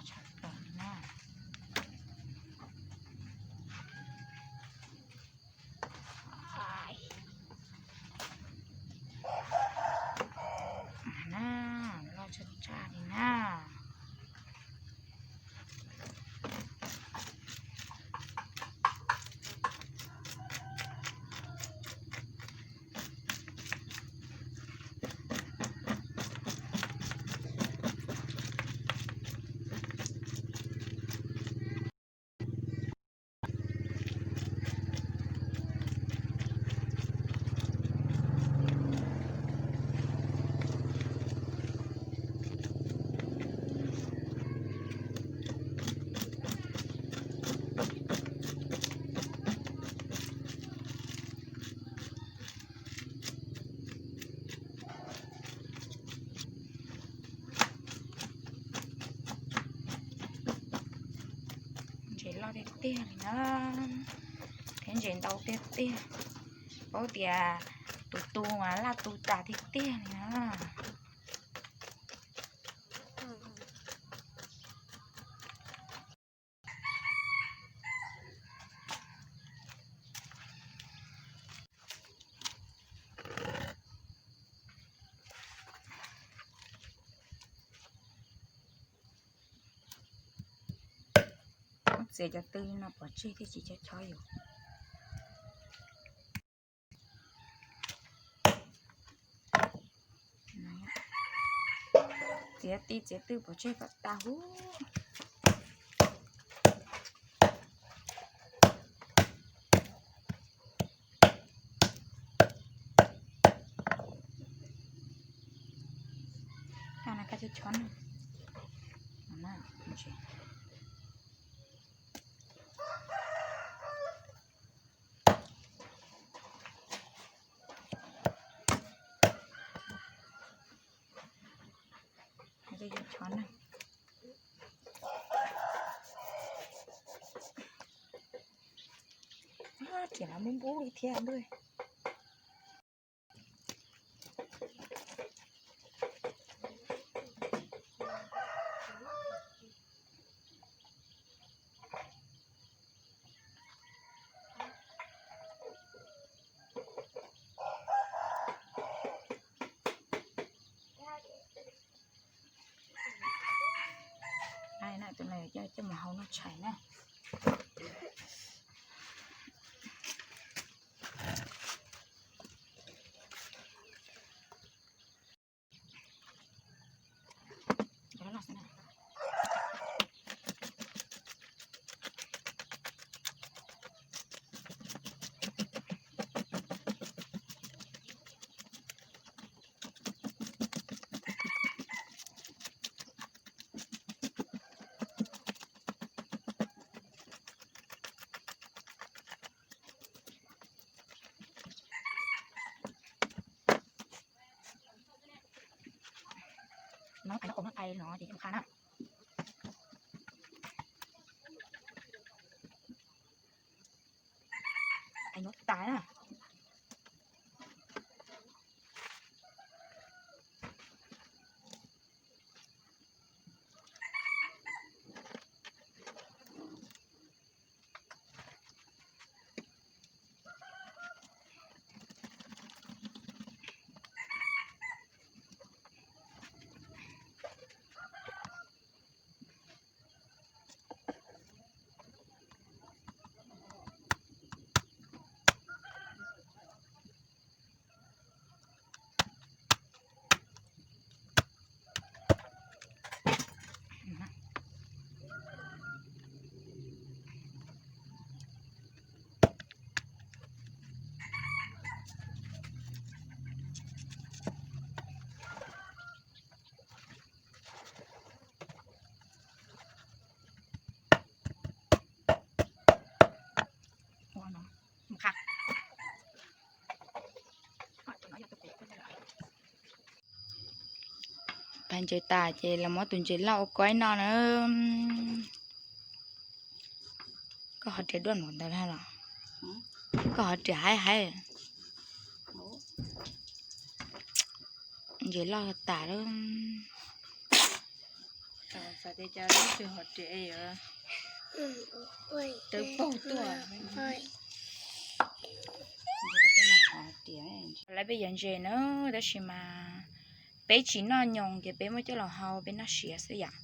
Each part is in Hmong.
Tshaj plaws li na. Na, loj tshaj tshaj li na. Ntses loj tiag tiag li na, thiab ntses ntau tiag tiag. Paub tias tus tu mas laj tu tas tiag tiag li na. Txiav cov tw no pov tseg thiaj tsis chob chob yus. Txiav tij txiav twj pov tseg kom tas huv. Ka na ka chob chob na. Chob na. Tseem los npub npub li thiab ntuj. Tus no coj mus hau noj tshais na. No qais no qais no ces coj mus qha na. Qais nyuaj tas na. Phais ntses tas ces los muab tus ntses loj ua koj ib no na. Koj ho riam duaj npaum ntawd los? Koj ho riam haib haib. Ntses loj tas lawm. Xav tias cas leej twg hov riam yuav tawv paug tuaj. Lawv peb yog ntses na, tab sis mas peb tsis noj nyoos ces peb muab coj los hau peb noj siav xwb yom.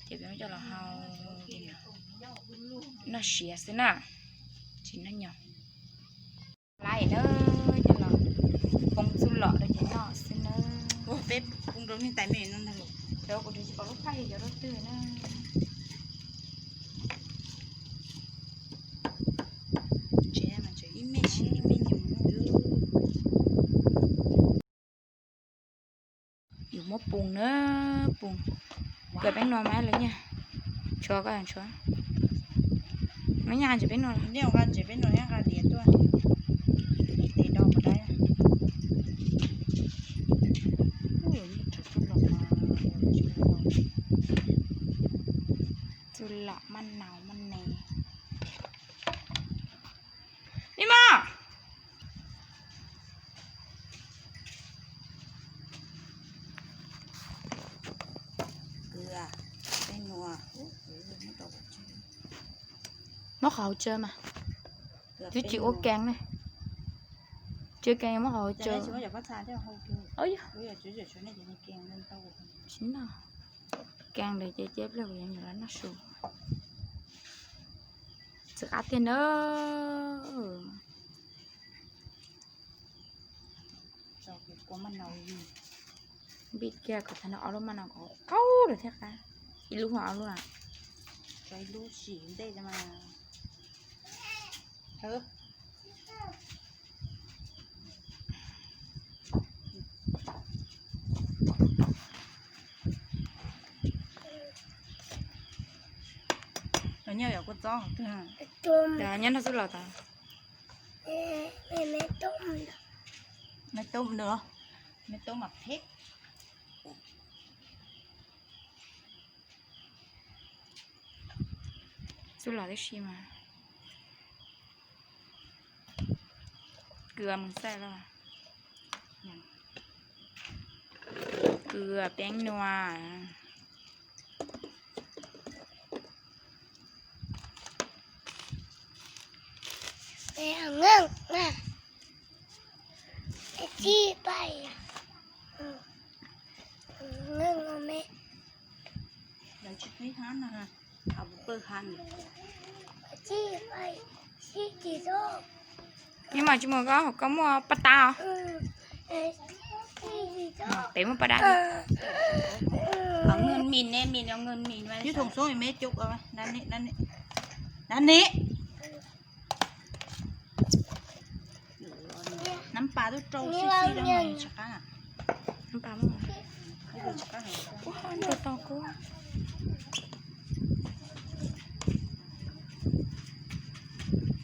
Ces peb muab coj los hau noj siav xwb na, tsis noj nyoos. Lawm na, coj los poob txuj lom rau ces noj xwb na. Peb poob rau niag tais me no ntag. Kuv tsis pom lub phaj yog cov dab twg na. Ntses mas tseem ib me siav ib me nyoos. Yus muab pus na, pus. Kawm peeb nua mas lawv nyiaj. Tshuav koj tshuav. Muab nyiaj ntses peeb nua. Nyiaj nqa ntses peeb nua nqa diav tuaj. Tes do puas dab. Txuj lom maj naus maj nes. Mim mom. Muab qhov hauv tsawb mas. Twb tsis ua kees ne. Tsis ua kees muab qhov hauv tsawb. Tsis noj. Kees ntawd ces cia pliag kuv yuav nyuam lawv noj su. Txawv qab tiag na. Npij kiag kom tag nrho ob lub maj naus kom qaub lawm thiaj qab. Ib lub ho ob lub na. Ib lub sim ntej mas. Nyob nrog xub los tas. Meb tub mas phem. Xub los tib si mas. Kws mus xaij los. Kws peeb nua. Ib mas tsis muaj koj, koj muaj paj tab os? Peb muaj paj dab. Nab pas twb rau xwb xwb tsis qab. Nab pas muaj. Ua nrog tau kuv.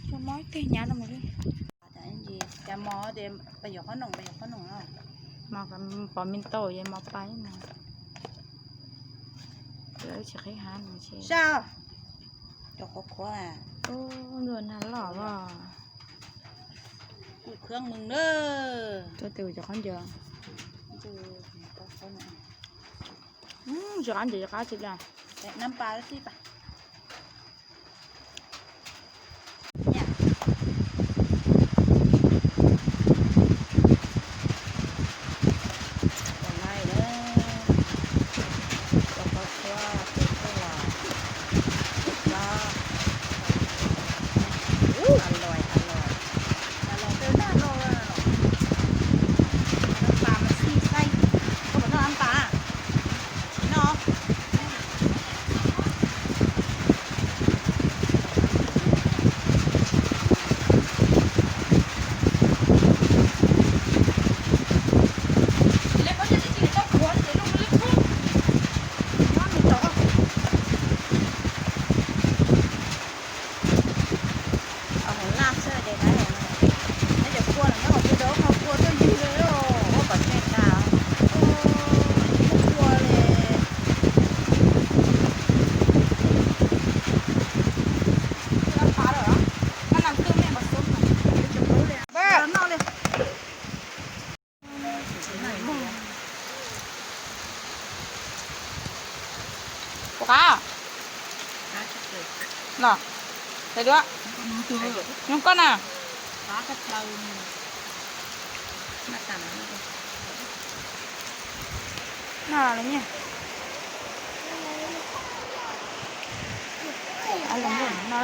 Cov mov ib teg hnyav rau mus li. Cov mov tias pas yuav qhob noom, pas yuav qhob noom. Mov pom me ntau yog mov pas no. Tsis qhib hav no tsis. Cov qhuav qhuav. Ub, ntuj nag loj os. Kuv khwb mus na. Tuaj tus cov qhob ncauj. Cov qhob ncauj cov qab tsis da. Nab pas tib pas. Qab los, tais duab, nyob koj na. No los nyiaj. Los nyiaj no.